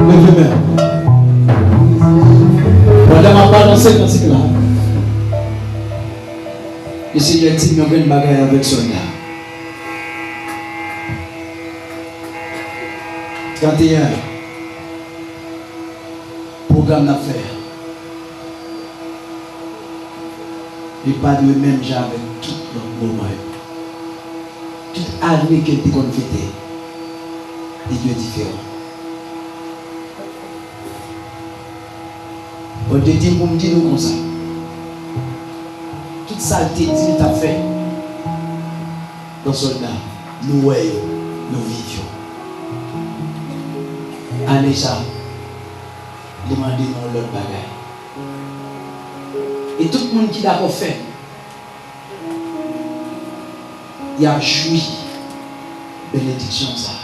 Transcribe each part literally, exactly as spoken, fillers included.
Leve men. Pandan m ap balanse kantik la, le Senyè di m yon grenn bagay avèk sòlda. Trannteyen, pwogram n ap fè a, li pa dwe menm jan avèk tout lòt moman yo. Tout ane ke l te konn fete, li dwe diferan. Bondye di m pou m di nou konsa, tout sa l te di l t ap fè, gran sòlda, nou wè yo, nou viv yo. Ane sa, li mande nou yon lòt bagay. E tout moun ki dakò fè l, y ap jwi benediksyon sa a.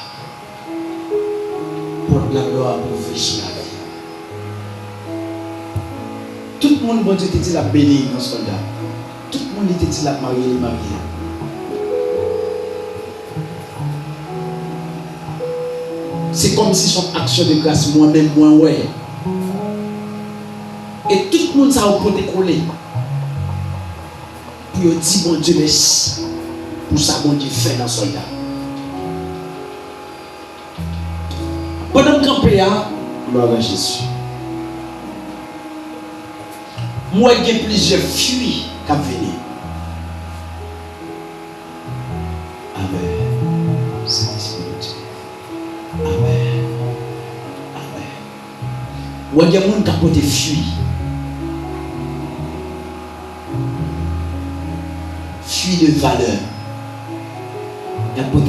Pòt laglwa ap ouvri sou lavi a. Tout moun Bondye te di l ap beni, gran sòlda. Tout moun li te di l ap marye, li marye. Se kòmsi se yon aksyon de gras mwen menm mwen wè. E tout moun sa yo pote kole pou yo di Bondye mèsi pou sa Bondye fè nan sòlda. Pandan m kanpe a, glwa a Jezi, m wè gen plizyè fwi k ap vini. Sentespri de Dye. Amèn. Amèn. Ou wè gen moun k ap pote fwi. Fwi de valè. Y ap pote